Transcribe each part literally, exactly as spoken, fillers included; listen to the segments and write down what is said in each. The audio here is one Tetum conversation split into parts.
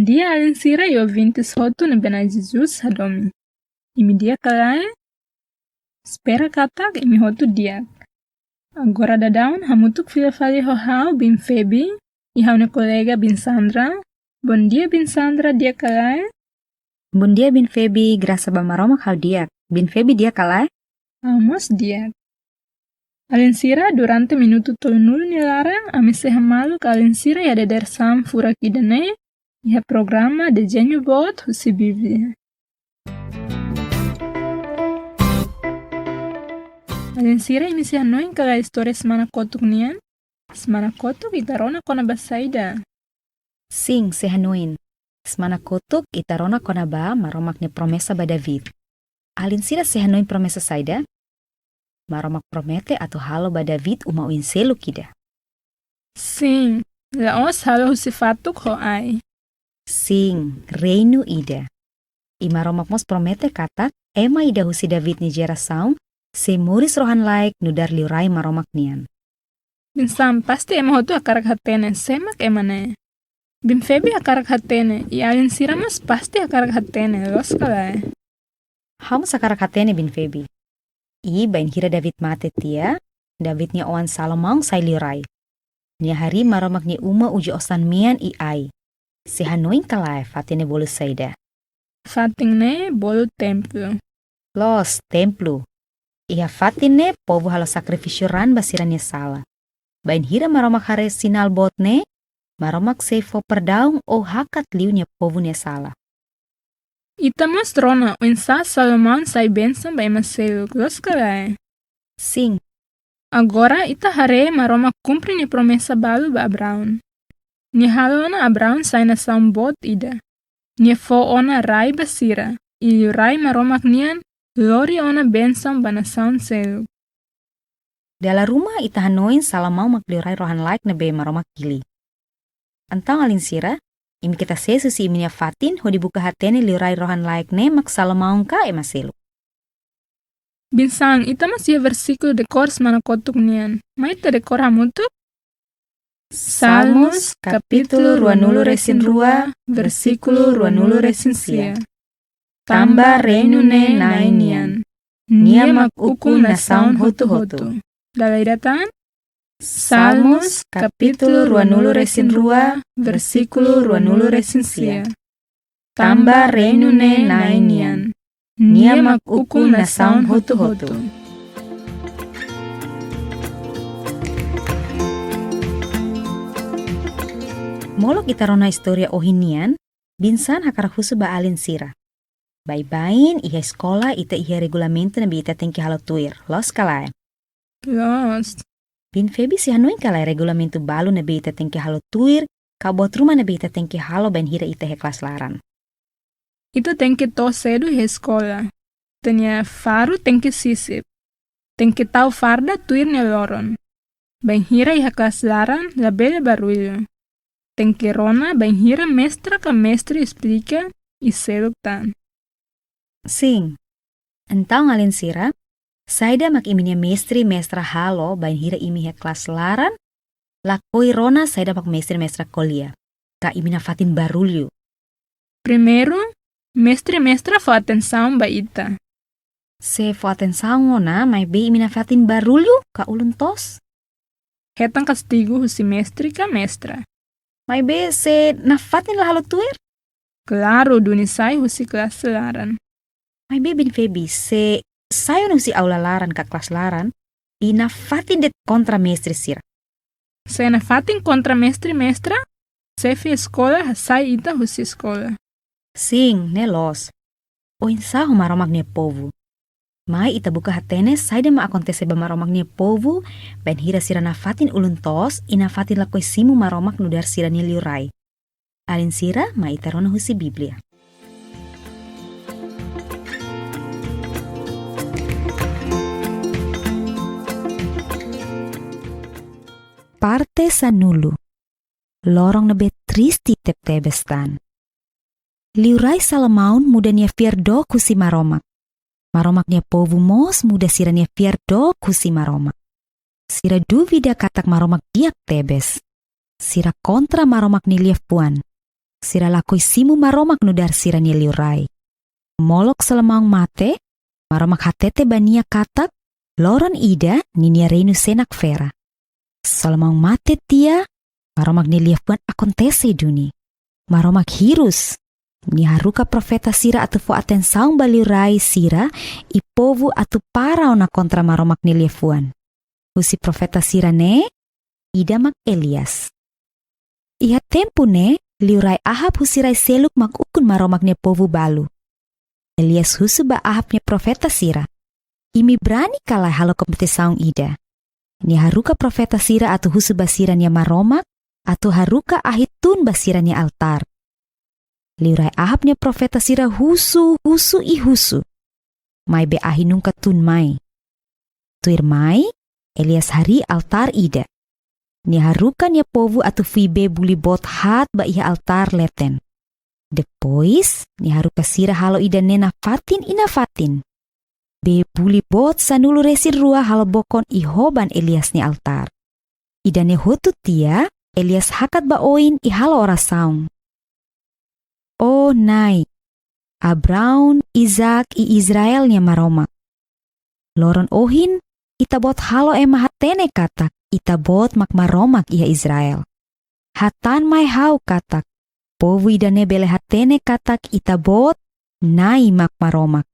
Di'ak alin sira i ouvintes hotu ne'ebé Na'i Jesus hadomi. Imi di'ak ka lae? Espera katak imi hotu di'ak. Agora daudaun hamutuk fila fali ho ha'u Biin Febi, i ha'u-nia kolega Biin Sandra. Bondia Biin Sandra, di'ak ka lae? Bondia Biin Febi, grasa ba Maromak ha'u di'ak. Biin Febi di'ak ka lae? Ha'u mós di'ak. Alin sira, durante minutu tolunulu nia laran, ami sei hamaluk alin sira iha dadeer-saan furak ida-ne'e, iha programa Dezeñu Boot husi Bíblia. Alin sira, imi sei hanoin ka lae istória semana kotuk nian? Semana kotuk ita rona kona-ba saida? Sin, sei hanoin. Semana kotuk ita rona kona-ba Maromak nia promesa ba David. Alin sira sei hanoin promesa saida? Maromak promete atu halo ba David uma oin seluk ida. Sin, la'ós halo husi fatuk ho ai. Sin, reinu ida. I Maromak mós promete katak ema ida husi David nia jerasaun sei moris rohan-laek nu'udar liurai Maromak nian. Biin San, pasti ema hotu hakarak hatene sé mak ema ne'e. Biin Febi hakarak hatene, i alin sira mós pasti hakarak hatene, loos ka lae? Ha'u mós hakarak hatene Biin Febi. I bainhira David mate tiha, David nia oan Salomão sai liurai. Nia harii Maromak nia uma uza osan-mean i ai. Sei hanoin ka lae fatin ne'e bolu saida? Fatin ne'e bolu templu. Loos, templu. Iha fatin ne'e povu halo sakrifísiu raan ba sira-nia sala. Bainhira Maromak haree sinál boot ne'e, Maromak sei fó perdaun ou hakat liu nia povu nia sala. Ita mós rona oinsá Salomão sai bensaun ba ema seluk, loos ka lae? Sin. Agora ita haree Maromak kumpre nia promesa balu ba Abraão. Nia halo ona Abraão sai nasaun boot ida. Nia fó ona rai ba sira, i liurai Maromak nian lori ona bensaun ba nasaun seluk. Dala ruma ita hanoin Salomão mak liurai rohan-laek ne'ebé Maromak hili. Entaun alin sira, imi keta ses husi imi-nia fatin hodi buka hatene liurai rohan-laek ne'e mak Salomão ka ema seluk. Biin San, ita mós iha versíkulu dekór semana kotuk nian. Mai ita dekór hamutuk? Salmos, kapítulu ruanulu-resin-rua, versíkulu ruanulu-resin-sia. Tanba reinu ne'e Na'i nian. Nia mak ukun nasaun hotu-hotu. Dala ida tan? Salmos, kapítulu ruanulu-resin-rua, versíkulu ruanulu-resin-sia. Tanba reinu ne'e Na'i nian. Nia mak ukun nasaun hotu-hotu. Molok ita rona istória ohin nian, Biin San hakarak husu ba alin sira. Baibain iha eskola ita iha regulamentu ne'ebé ita tenke halo tuir, loos ka lae? Loos. Biin Febi sei hanoin ka lae regulamentu balu ne'ebé ita tenke halo tuir, ka buat ruma ne'ebé ita tenke halo bainhira ita iha klas laran? Ita tenke to'o sedu iha eskola. Ita-nia faru tenke sisip. Tenke tau farda tuir nia loron. Bainhira iha klas laran labele barullu. Tenke rona bainhira mestra ka mestre esplika i seluk tan. Sin. Entaun alin sira, saida mak imi-nia mestre mestra halo bainhira imi iha klas laran, lakohi rona saida mak mestre mestra ko'alia, ka imi nafatin barullu? Primeiru, mestre mestra fó atensaun ba ita. Se fó atensaun ona, maibé imi nafatin barullu ka ulun-toos, hetan kastigu husi mestre ka mestra. Maibé se nafatin la halo tuir? Klaru, duni sai husi klas laran. Maibé Biin Febi, se sai ona husi aula laran ka klas laran, i nafatin de'it kontra mestre sira? Se nafatin kontra mestre mestra, xefe eskola hasai ita husi eskola. Sin, ne'e loos. Oinsá ho Maromak nia povu? Mai ita buka hatene saida mak akontese ba Maromak nia povu, bainhira sira nafatin ulun-toos i nafatin lakohi simu Maromak nu'udar sira-nia liurai. Alin sira, mai ita rona husi Bíblia. Parte sanulu. Loron ne'ebé triste tebetebes tan. Liurai Salomão muda nia fiar dook husi Maromak. Maromak nia povu mós muda sira-nia fiar dook husi Maromak. Sira duvida katak Maromak di'ak tebes. Sira kontra Maromak nia liafuan. Sira lakohi simu Maromak nu'udar sira-nia liurai. Molok Salomão mate, Maromak hatete ba nia katak, loron ida ninia reinu sei nakfera. Salomão mate tiha, Maromak nia liafuan akontese duni. Maromak hirus. Nia haruka profeta sira atu fó atensaun ba liurai sira i povu atu para ona kontra Maromak nia liafuan. Husi profeta sira-ne'e, ida mak Elias. Iha tempu ne'e, liurai Ahab husi rai seluk mak ukun Maromak nia povu balu. Elias husu ba Ahab nia profeta sira: "Imi brani ka lae halo kompetisaun ida?" Nia haruka profeta sira atu husu ba sira-nia maromak, atu haruka ahi tun ba sira-nia altár. Liurai Ahab nia profeta sira husu, husu i husu. Maibé ahi nunka tun mai. Tuirmai, Elias harii altár ida. Nia haruka nia povu atu fui bee buli boot haat ba iha altár leten. Depois, nia haruka sira halo ida-ne'e nafatin i nafatin. Bee buli boot sanulu-resin-rua halo bokon i hoban Elias nia altár. Ida-ne'e hotu tiha, Elias hakat ba oin i halo orasaun: "Ó Na'i, Abraão, Isaac i Israel nia Maromak. Loron ohin, Ita-Boot halo ema hatene katak Ita-Boot mak Maromak iha Israel. Hatán mai ha'u katak povu ida-ne'e bele hatene katak Ita-Boot, Na'i mak Maromak,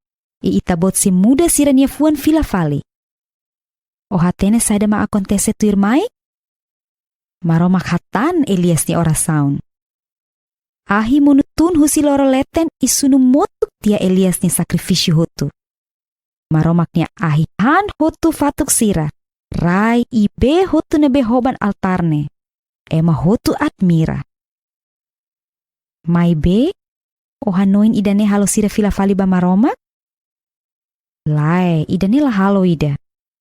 i Ita-Boot sei muda sira-nia fuan fila fali." Ó hatene saida mak akontese tuirmai? Maromak hatán Elias nia orasaun. Ahi monu tun husi loro leten i sunu motuk tiha Elias nia sakrifísiu hotu. Maromak nia ahi han hotu fatuk sira, rai i bee hotu ne'ebé hoban altár ne'e. Ema hotu admira. Maibé, ó hanoin ida-ne'e halo sira fila fali ba Maromak? Lae, ida-ne'e la halo ida.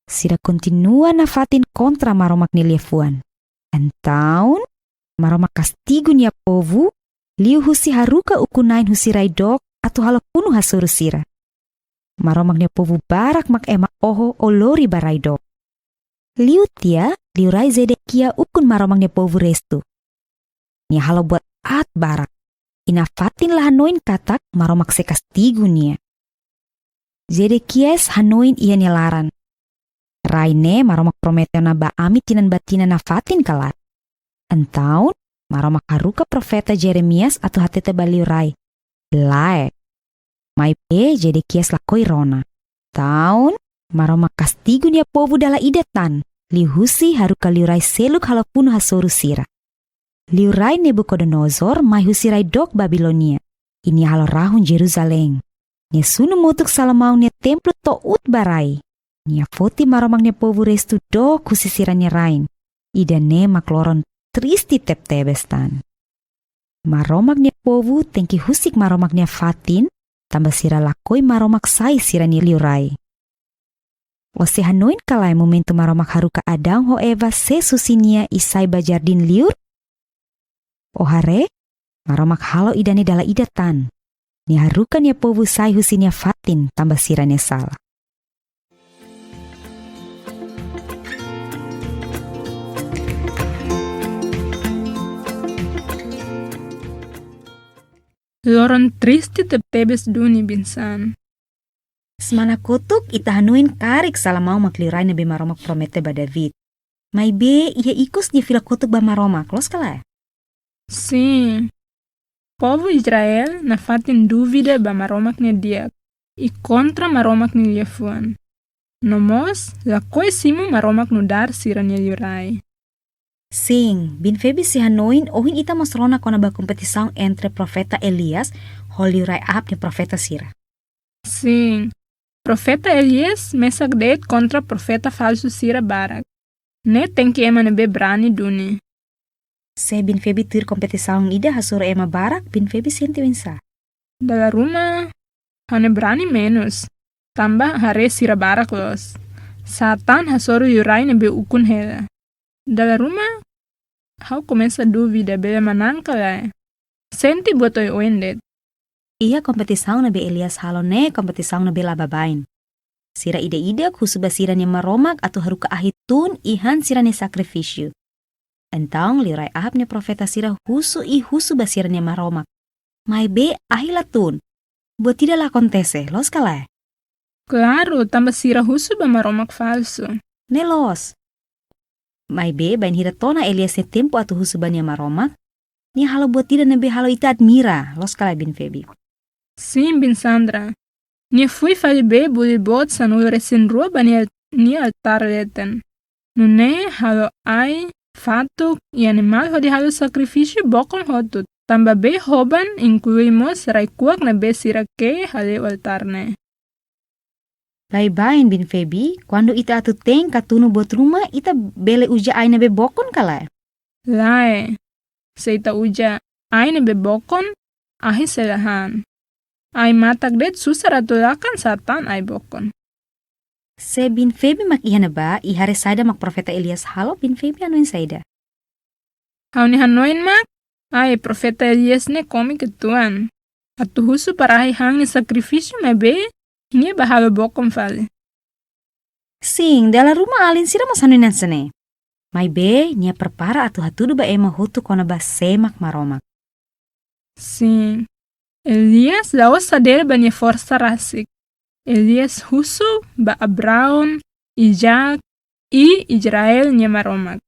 Sira kontinua nafatin kontra Maromak nia liafuan. Entaun, Maromak kastigu nia povu, liuhusi haruka ukun-na'in husi rai dook atu halo funu hasoru sira. Maromak nia povu barak mak ema oho ou lori ba rai dook. Liu tiha, liurai Zedekias ukun Maromak nia povu restu. Nia halo buat aat barak. I nafatin la hanoin katak Maromak sei kastigu nia. Zedekias hanoin iha nia laran: "Rai ne'e Maromak promete ona ba ami tinan ba tinan nafatin ka lae?" Entaun, Maromak haruka profeta Jeremias atu hatete ba liurai: "Lae." Maibé Zedekias lakohi rona. Entaun, Maromak kastigu nia povu dala ida tan, liuhusi haruka liurai seluk halo funu hasoru sira. Liurai Nabukodonozor mai husi rai dook Babilónia, i nia halo rahun Jerusalém. Nia sunu motuk Salomão nia templu to'o uut ba rai. Nia foti Maromak nia povu restu dook husi sira-nia rain. Ida-ne'e mak loron triste tebetebes tan. Maromak nia povu tenke husik Maromak nia fatin, tanba sira lakohi Maromak sai sira-nia liurai. Ó sei hanoin ka lae momentu Maromak haruka Adão ho Eva sees husi nia i sai ba jardín liur? Ó haree, Maromak halo ida-ne'e dala ida tan. Nia haruka nia povu sai husi nia fatin tanba sira-nia sala. Loron triste tebetebes duni, biin-saan. Semana kotuk ita hanoin karik Salomão mak liurai ne'ebé Maromak promete ba David. Maibé iha ikus nia fila kotuk ba Maromak, loos ka lae? Sin. Povu Israel nafatin dúvida ba Maromak nia di'ak, i kontra Maromak nia liafuan. No mós, lakohi simu Maromak nu'udar sira-nia liurai. Sin, biin Febi sei hanoin, ohin ita mós rona kona-ba kompetisaun entre profeta Elias ho liurai Ahab nia profeta sira. Sin, profeta Elias mesak de'it kontra profeta falsu sira barak. Ne'e tenke ema ne'ebé brani duni. Se biin Febi tuir kompetisaun ida hasoru ema barak, biin Febi sente oinsá? Dala ruma, ha'u-nia brani menus, tanba haree sira barak loos. Sá tan hasoru liurai ne'ebé ukun hela. Dala ruma, ha'u komesa dúvida bele manán ka lae. Sente buat oioin de'it. Iha kompetisaun ne'ebé Elias halo ne'e kompetisaun ne'ebé la baibain. Sira ida-idak husu ba sira-nia maromak atu haruka ahi tun i han sira-nia sakrifísiu. Entaun liurai Ahab nia profeta sira husu i husu ba sira-nia maromak. Maibé ahi la tun. Buat ida la akontese, loos ka lae? Klaru, tanba sira husu ba maromak falsu. Ne'e loos. Maibé bainhira to'o ona Elias nia tempu atu husu ba nia maromak, nia halo buat ida ne'ebé halo ita admira, loos ka lae, Biin Febi? Sin, Biin Sandra. Nia fui fali bee buli boot sanulu-resin-rua ba nia, nia altár leten. Nune'e halo ai, fatuk, i animál hodi halo sakrifísiu bokon hotu, tanba bee hoban, inklui mós rai-kuak ne'ebé sira ke'e hale'u altár ne'e. Baibain, Biin Febi, kuandu ita atu te'in ka tunu buat ruma, ita bele uza ai ne'ebé bokon ka lae? Lae, se ita uza ai ne'ebé bokon, ahi sei la han. Ai matak de'it susar atu lakan sá tan ai bokon. Se Biin Febi mak iha ne'ebá, i haree saida mak profeta Elias halo, Biin Febi hanoin saida? Ha'u-nia hanoin mak, ai, profeta Elias ne'e kómiku uitoan. Atu husu para ahi han nia sakrifísiu maibé, nia bá halo bokon fali. Sin, dala ruma alin sira mós hanoin hanesan ne'e. Maibé, nia prepara atu hatudu ba ema hotu kona-ba sé mak Maromak. Sin. Elias la'ós sadere ba nia forsa rasik. Elias husu ba Abraão, Isaac, i Israel nia Maromak.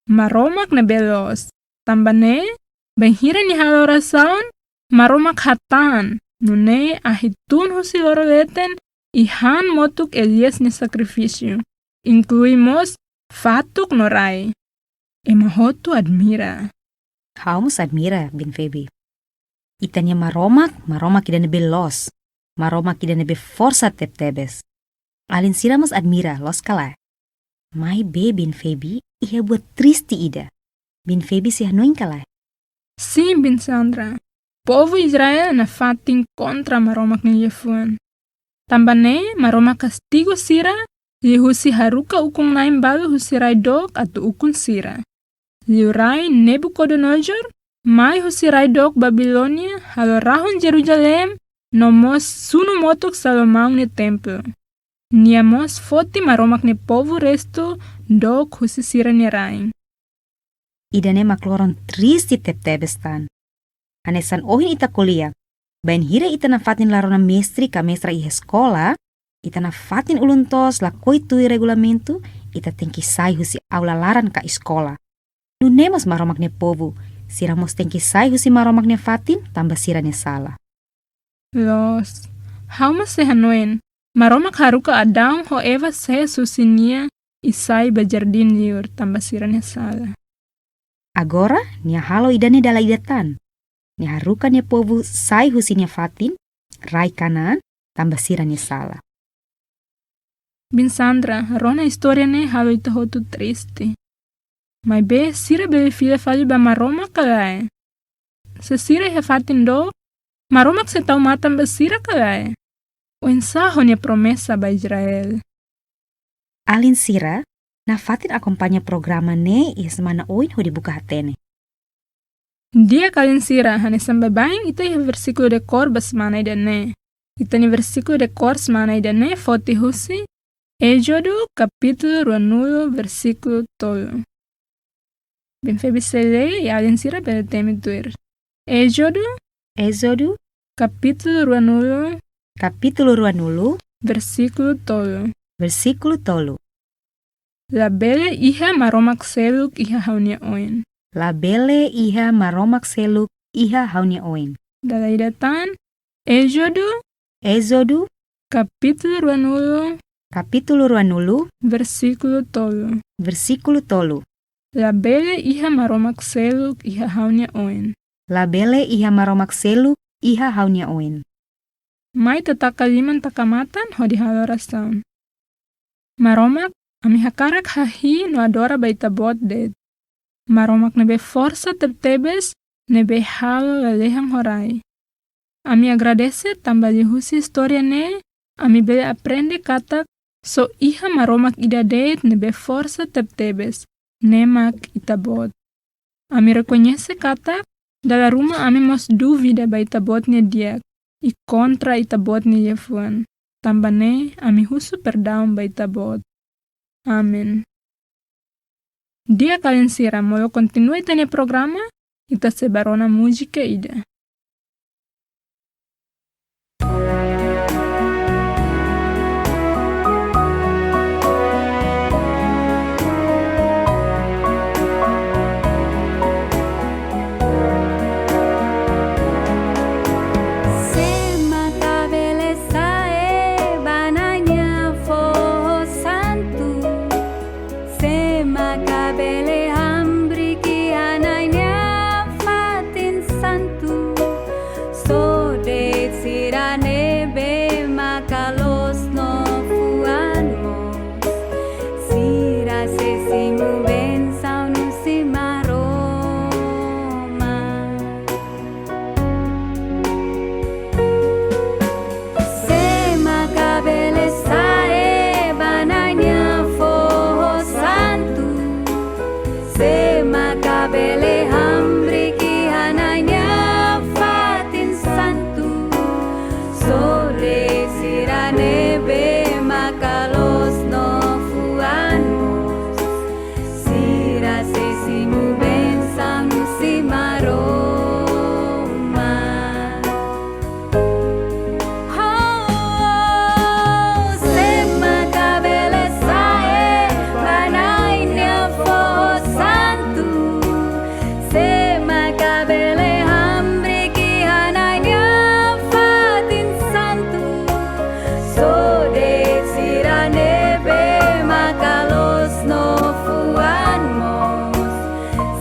Maromak ne'ebé loos. Tanba ne'e, bainhira nia halo orasaun, Maromak hatán, nune'e ahi tun husi loro leten, i han motuk Elias nia sakrifísiu, inklui mós fatuk no rai. Ema hotu admira. Ha'u mós admira, Biin Febi. Ita-nia Maromak, Maromak ida ne'ebé loos, Maromak ida ne'ebé forsa tebetebes. Alin sira mós admira, loos ka lae? Maibé, Biin Febi, iha buat triste ida. Biin Febi sei hanoin ka lae? Sin, Biin Sandra. Povu Israel nafatin kontra Maromak nia liafuan. Tanba ne'e, Maromak kastigu sira, liuhusi haruka ukun-na'in balu husi rai dook atu ukun sira. Liurai Nabucodonosor mai husi rai dook Babilónia, halo rahun Jerusalém, no mós sunu motuk Salomão nia templu. Nia mós foti Maromak nia povu restu dook husi sira-nia rain. Ida-ne'e mak loron triste tebetebes tan. Hanesan ohin ita ko'alia, bainhira ita nafatin la rona mestre ka mestra iha eskola, ita nafatin ulun-toos lakohi tuir regulamentu, ita tenke sai husi aula laran ka eskola. Nune'e mós Maromak nia povu, sira mós tenke sai husi Maromak nia fatin tanba sira-nia sala. Loos, ha'u mós sei hanoin, Maromak haruka Adão ho Eva sees husi nia i sai ba jardín liur tanba sira-nia sala. Agora, nia halo ida-ne'e dala ida tan. Nia haruka nia povu sai husi nia fatin, rai Kanaan, tanba sira-nia sala. Biin Sandra, rona istória ne'e halo ita hotu triste. Maibé, sira bele fila fali ba Maromak ka lae? Se sira iha fatin dook, Maromak sei tau matan ba sira ka lae? Oinsá ho nia promesa ba Israel? Alin sira, nafatin akompaña programa ne'e iha semana oin hodi buka hatene. Di'ak alin sira, hanesan baibain ita iha versíkulu dekór ba semana ida-ne'e. Ita-nia versíkulu dekór semana ida-ne'e foti husi Ézodu kapítulu ruanulu versíkulu tolu. Biin Febi sei lee i alin sira bele temi tuir. Ézodu, Ézodu, kapítulu ruanulu, kapítulu ruanulu, versíkulu tolu. Versíkulu tolu. Labele iha maromak seluk iha ha'u-nia oin. Labele iha maromak seluk iha ha'u-nia oin. Dala ida tan, Ézodu, Ézodu, kapítulu ruanulu, kapítulu ruanulu, versíkulu tolu. Versíkulu tolu. Labele iha maromak seluk iha ha'u-nia oin. Labele iha maromak seluk iha ha'u-nia oin. Mai ita taka liman taka matan hodi halo orasaun. Maromak, ami hakarak hahi'i no adora ba Ita-Boot de'it. Maromak ne'ebé forsa tebetebes, ne'ebé halo lalehan ho rai. Ami agradese tanba liuhusi istória ne'e, ami bele aprende katak só iha Maromak ida de'it ne'ebé forsa tebetebes, ne'e mak Ita-Boot. Ami rekoñese katak dala ruma ami mós dúvida ba Ita-Boot nia di'ak, i kontra Ita-Boot nia liafuan. Tanba ne'e ami husu perdaun ba Ita-Boot. Amen. Di'ak alin sira, molok kontinua ita-nia programa, ita sei bá rona múzika ida. Sé maka bele sa'e ba Nai nia foho santu? Sé maka bele hamriik iha Nai nia fatin santu? Só de'it sira ne'ebé maka loos no fuan moos, sira sei simu bensaun husi Maromak. Sé maka bele sa'e ba Nai nia foho santu? Sé maka bele hamriik iha Nai nia fatin santu? Só de'it sira ne'ebé maka loos no fuan moos, sira sei simu bensaun husi Maromak. Oh, sé maka bele sa'e ba Nai nia foho santu? Sé maka bele hamriik iha Nai nia fatin santu? Só de'it sira ne'ebé maka loos no fuan moos,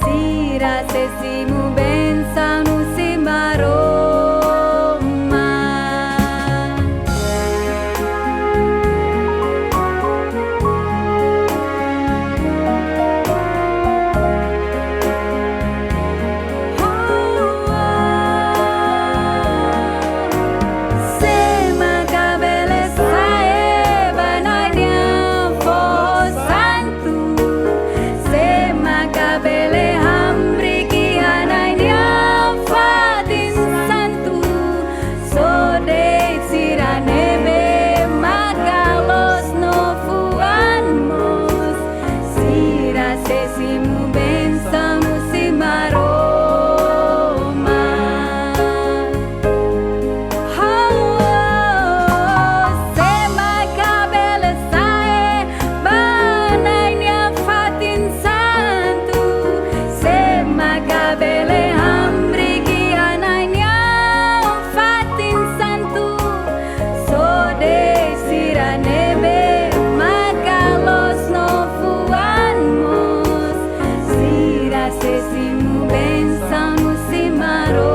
sira sei simu bensaun husi Maromak. Sé maka bele sa'e ba Nai nia foho santu? Sé maka bele hamriik iha Nai nia fatin santu? Só de'it sira ne'ebé maka loos no fuan moos, sira sei simu bensaun husi Maromak. Oh, sé maka bele sa'e ba Nai nia fatin santu? Sé maka bele hamriik iha Nai nia fatin santu? Só de'it sira ne'ebé maka loos no fuan moos, sira sei simu bensaun husi Maromak.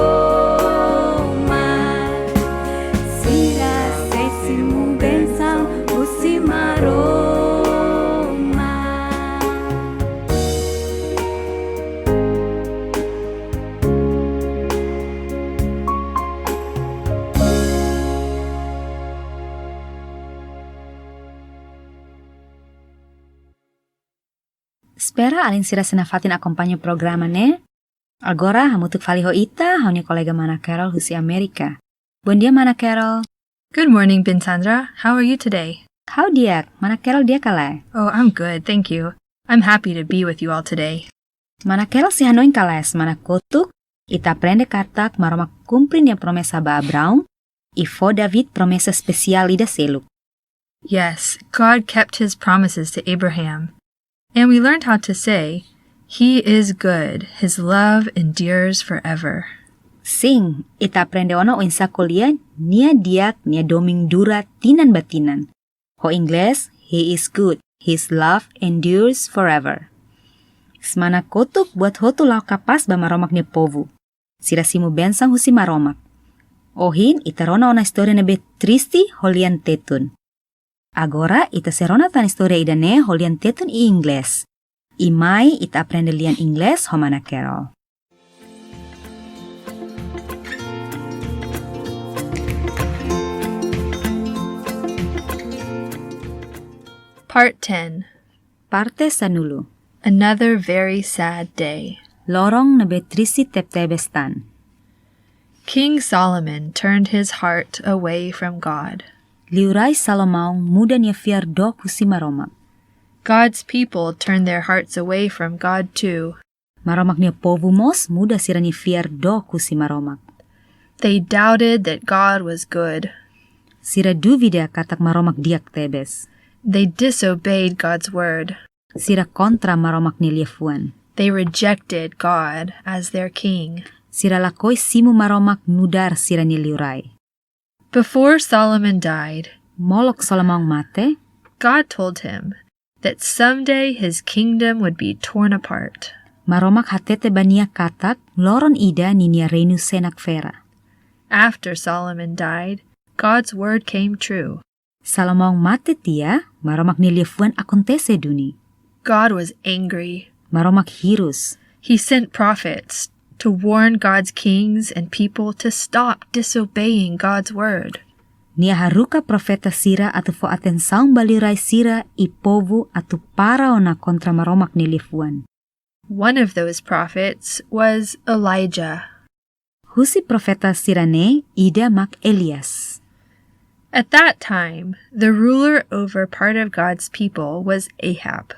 Sira sei simu bensaun husi Maromak. Espera alin sira sei nafatin akompaña programa ne'e. Agora, hamutuk fali ho ita, ha'u-nia kolega mana Carol husi Amérika. Bondia, mana Carol. Good morning, Biin Sandra. How are you today? Ha'u di'ak, mana Carol di'ak ka lae? Oh, I'm good, thank you. I'm happy to be with you all today. Mana Carol sei hanoin ka lae, semana kotuk ita aprende katak Maromak kumpre nia promesa ba Abraão, i fó David promesa espesiál ida seluk. Yes, God kept his promises to Abraham. And we learned how to say, "He is good, his love endures forever." Sin, ita aprende ona oinsá ko'alia, nia di'ak, nia domin dura tinan ba tinan. Ho Inglés, "He is good, his love endures forever." Semana kotuk buat hotu la'o kapás ba Maromak nia povu. Sira simu bensaun husi Maromak. Ohin ita rona ona istória ne'ebé triste ho lian Tetun. Agora ita sei rona tan istória ida-ne'e ho lian Tetun i Inglés. I mai ita aprende lian Inglés ho mana Carol. Part ten. Parte sanulu. Another very sad day. Loron ne'ebé triste tebetebes tan. King Solomon turned his heart away from God. Liurai Salomão muda nia fiar dook husi Maromak. God's people turned their hearts away from God too. Maromak nia povu mós muda sira-nia fiar dook husi Maromak. They doubted that God was good. Sira duvida katak Maromak di'ak tebes. They disobeyed God's word. Sira kontra Maromak nia liafuan. They rejected God as their king. Sira lakohi simu Maromak nu'udar sira-nia liurai. Before Solomon died, Molok Salomão mate, God told him that someday his kingdom would be torn apart. Maromak hatete ba nia katak loron ida ninia reinu sei nakfera. After Solomon died, God's word came true. Salomão mate tiha, Maromak nia liafuan akontese duni. God was angry. Maromak hirus. He sent prophets to warn God's kings and people to stop disobeying God's word. Nia haruka profeta sira atu fó atensaun ba liurai sira i povu atu para ona kontra Maromak nia liafuan. One of those prophets was Elijah. Husi profeta sira-ne'e ida mak Elias. At that time, the ruler over part of God's people was Ahab.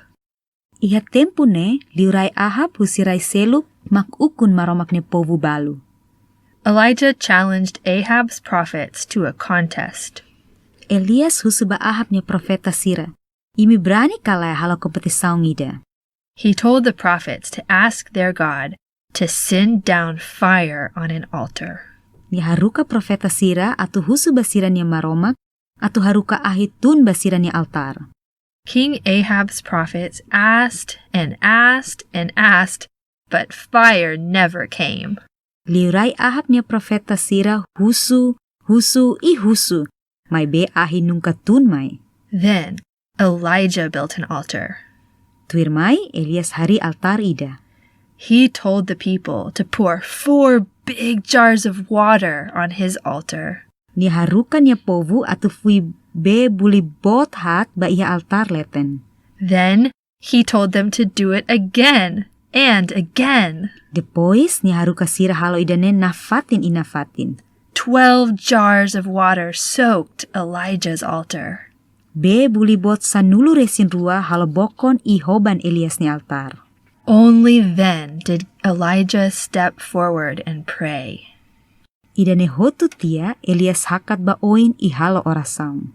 Iha tempu ne'e, liurai Ahab husi rai seluk mak ukun Maromak nia povu balu. Elijah challenged Ahab's prophets to a contest. Elias husu ba Ahab nia profeta sira: "Imi brani ka lae halo kompetisaun ida?" He told the prophets to ask their God to send down fire on an altar. Nia haruka profeta sira atu husu ba sira-nia Maromak atu haruka ahi tun ba sira-nia altár. King Ahab's prophets asked and asked and asked, but fire never came. Liurai Ahab nia profeta sira husu, husu i husu, maibé ahi nunka tun mai. Then Elijah built an altar. Tuirmai, Elias harii altár ida. He told the people to pour four big jars of water on his altar. Nia haruka nia povu atu fui bee buli boot haat ba iha altár leten. Then he told them to do it again and again. Depois, nia haruka sira halo ida-ne'e nafatin i nafatin. Twelve jars of water soaked Elijah's altar. Bee buli boot sanulu-resin-rua halo bokon i hoban Elias nia altár. Only then did Elijah step forward and pray. Ida-ne'e hotu tiha, Elias hakat ba oin i halo orasaun.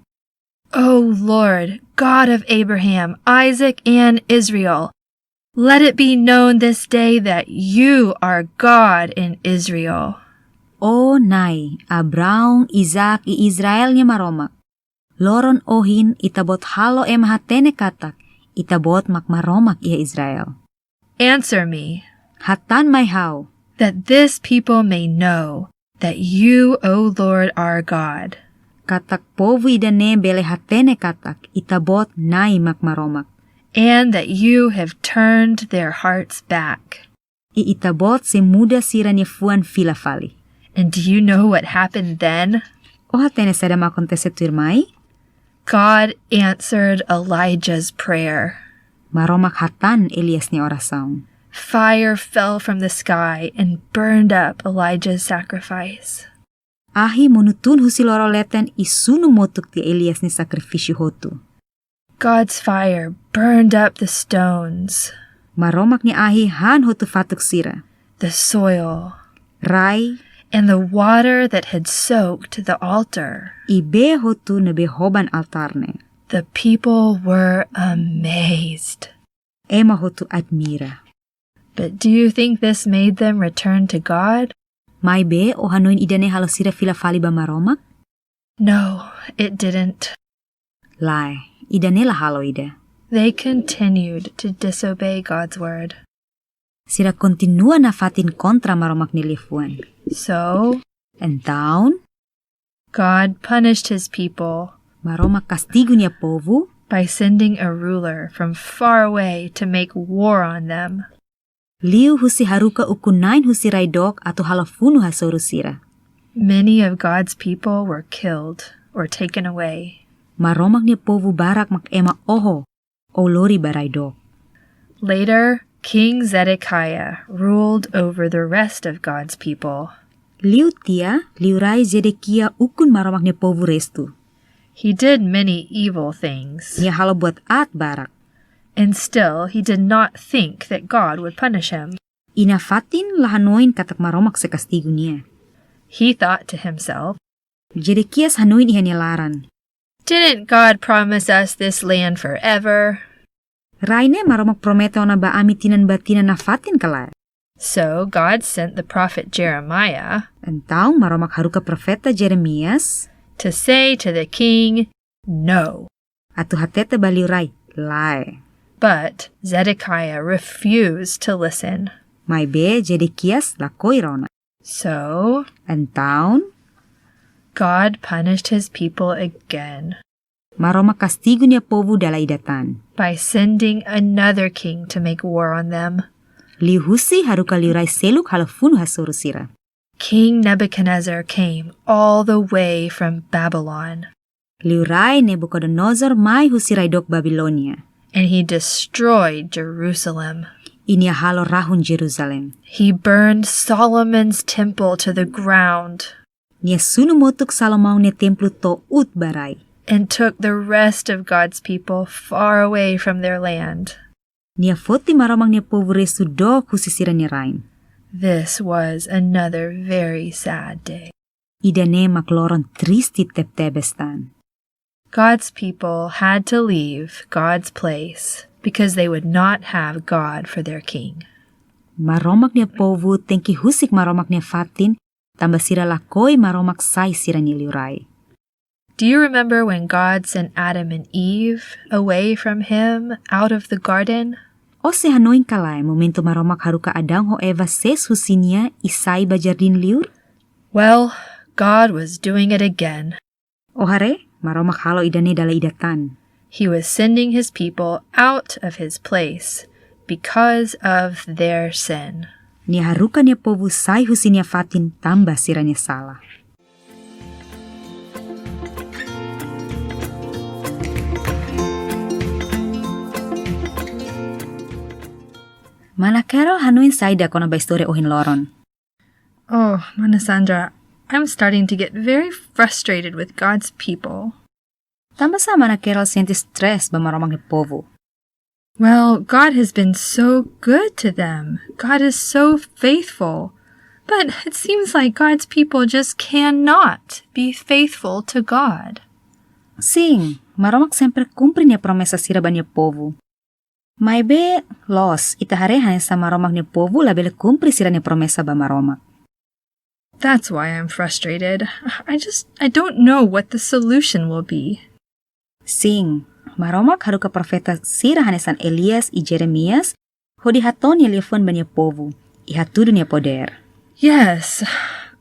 O Lord, God of Abraham, Isaac, and Israel, let it be known this day that you are God in Israel. O Na'i, Abraão, Isaac i Israel nia Maromak, loron ohin Ita-Boot halo ema hatene katak Ita-Boot mak Maromak iha Israel. Answer me, Hatán mai ha'u, that this people may know that you, O Lord, are God, katak povu ida-ne'e bele hatene katak Ita-Boot Na'i mak Maromak, and that you have turned their hearts back. I Ita-Boot sei muda sira-nia fuan fila fali. And do you know what happened then? Ó hatene saida mak akontese tuirmai? God answered Elijah's prayer. Maromak hatán Elias nia orasaun. Fire fell from the sky and burned up Elijah's sacrifice. Ahi monu tun husi loro leten i sunu motuk tiha Elias nia sakrifísiu hotu. God's fire burned up the stones, Maromak nia ahi han hotu fatuk sira, the soil, rai, and the water that had soaked the altar. I bee hotu ne'ebé hoban altár ne'e. The people were amazed. Ema hotu admira. But do you think this made them return to God? Maibé, ó hanoin ida-ne'e halo sira fila fali ba Maromak? No, it didn't. Lae, ida-ne'e la halo ida. They continued to disobey God's word. Sira kontinua nafatin kontra Maromak nia liafuan. So, Entaun, God punished his people, Maromak kastigu nia povu, by sending a ruler from far away to make war on them. Liuhusi haruka ukun-na'in husi rai dook atu halo funu hasoru sira. Many of God's people were killed or taken away. Maromak nia povu barak mak ema oho ou lori ba rai dook. Later, King Zedekiah ruled over the rest of God's people. Liu tiha, liurai Zedekia ukun Maromak nia povu restu. He did many evil things. Nia halo buat aat barak. And still, he did not think that God would punish him. I nafatin la hanoin katak Maromak sei kastigu nia. He thought to himself, Zedekias hanoin iha nia laran, "Didn't God promise us this land forever?" Rai ne'e Maromak promete ona ba ami tinan ba tinan nafatin ka lae? So God sent the prophet Jeremiah Entaun Maromak haruka profeta Jeremias to say to the king, "No." Atu hatete ba liurai, "Lae." But Zedekiah refused to listen. Maibé Zedekias lakohi rona. So, entaun, God punished his people again. Maromak kastigu nia povu dala ida tan. By sending another king to make war on them. Liuhusi haruka liurai seluk halo funu hasoru sira. King Nebuchadnezzar came all the way from Babylon. Liurai Nabukodonozor mai husi rai dook Babilónia. And he destroyed Jerusalem. I nia halo rahun Jerusalém. He burned Solomon's temple to the ground. Nia sunu motuk Salomão nia templu to'o uut ba rai. And took the rest of God's people far away from their land. Nia foti Maromak nia povu restu dook husi sira-nia rain. This was another very sad day. Ida-ne'e mak loron triste tebetebes tan. God's people had to leave God's place because they would not have God for their king. Maromak nia povu tenke husik Maromak nia fatin, tanba sira lakohi Maromak sai sira-nia liurai. Do you remember when God sent Adam and Eve away from him out of the garden? Ó sei hanoin ka lae momentu Maromak haruka Adão ho Eva sees husi nia i sai ba jardín liur? Well, God was doing it again. Ó haree, Maromak halo ida-ne'e dala ida tan. He was sending his people out of his place because of their sin. Nia haruka nia povu sai husi nia fatin tanba sira-nia sala. Mana Carol hanoin saida kona-ba istória ohin loron? Oh, Mana Sandra, I'm starting to get very frustrated with God's people. Tanba sá Mana Carol sente stress ba Maromak nia povu? Well, God has been so good to them. God is so faithful. But it seems like God's people just cannot be faithful to God. Sin, Maromak sempre kumpre nia promesa sira ba nia povu. Maibé, loos, ita haree hanesan Maromak nia povu labele kumpre sira-nia promesa ba Maromak. That's why I'm frustrated. I just, I don't know what the solution will be. Sin, Maromak haruka profeta sira hanesan Elias i Jeremias hodi hato'o nia liafuan ba nia povu, i hatudu nia podér. Yes,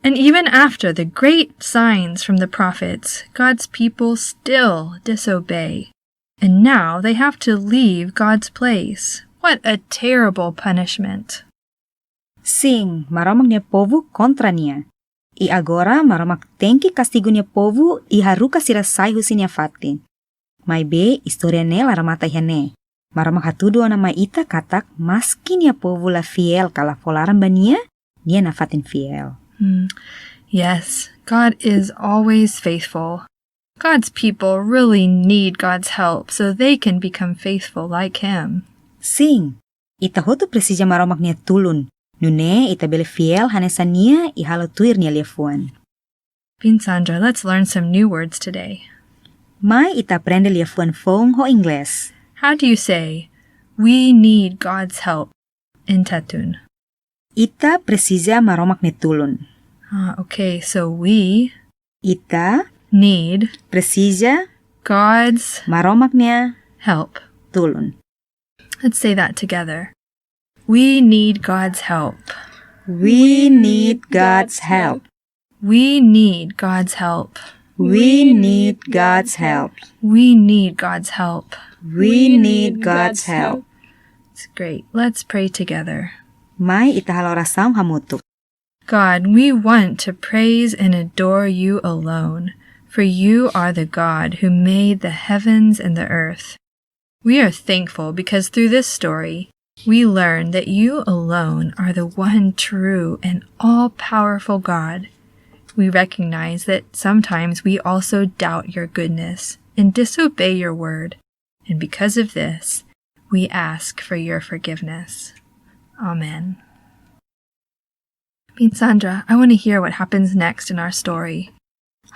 and even after the great signs from the prophets, God's people still disobey. And now they have to leave God's place. What a terrible punishment. Sin, Maromak nia povu kontra nia. I agora Maromak tenke kastigu nia povu i haruka sira sai husi nia fatin. Maibé, istória ne'e la remata iha ne'e. Maromak hatudu ona mai ita katak maski nia povu la fiél ka la fó laran ba nia, nia nafatin fiél. Hmm. Yes, God is always faithful. God's people really need God's help so they can become faithful like him. Sin, ita hotu presiza Maromak nia tulun. Nune'e ita bele fiél hanesan nia i halo tuir nia liafuan. Biin Sandra, let's learn some new words today. Mai ita aprende liafuan foun ho Inglés. How do you say, "We need God's help" in Tetun? Ita presiza Maromak nia tulun. Ah, okay, so we Ita need presiza God's Maromak nia help. Tulun. Let's say that together. We need God's help. We need God's help. We need God's help. We need God's help. We need God's help. We need God's help. It's great. Let's pray together. Mai ita halo orasaun hamutuk. God, we want to praise and adore you alone, for you are the God who made the heavens and the earth. We are thankful because through this story, we learn that you alone are the one true and all-powerful God. We recognize that sometimes we also doubt your goodness and disobey your word. And because of this, We ask for your forgiveness. Amen. Biin Sandra, I want to hear what happens next in our story.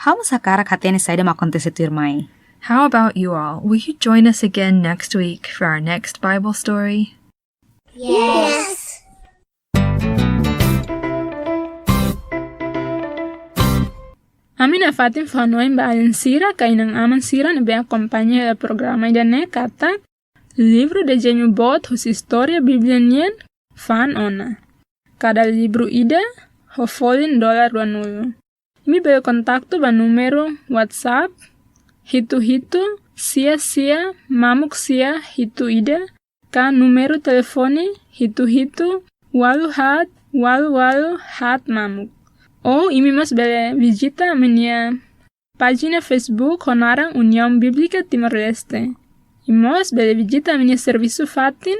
Ha'u mós hakarak hatene saida mak akontese tuirmai. How about you all? Will you join us again next week for our next Bible story? Yes. Ami nafatin fó-hanoin ba alin sira ka inan-aman sira ne'ebé akompaña hela programa ida-ne'e katak livru Dezeñu Boot husi Istória Bíblia nian fa'an ona. Kada livru ida ho folin dolar ruanulu. Imi bele kontaktu ba númeru WhatsApp hitu hitu sia sia mamuk sia hitu ida ka númeru telefone hitu hitu ualu haat ualu ualu haat mamuk. Ou imi mós bele vizita ami-nia pájina Facebook ho naran União Bíblica Timor-Leste. Imi mós bele vizita ami-nia servisu fatin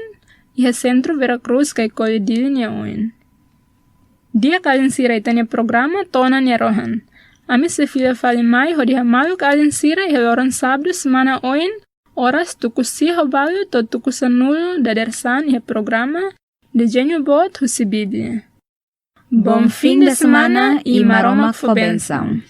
iha Sentru Vera Cruz Caicoli Dili nia oin. Di'ak alin sira, ita-nia programa to'o ona nia rohan. Ami sei fila fali mai hodi hamaluk alin sira iha loron sábadu semana oin, oras tuku sia ho balu to'o tuku sanulu dadeer-saan iha programa Dezeñu Boot husi Bíblia. Bom fim de semana i Maromak fó bensaun.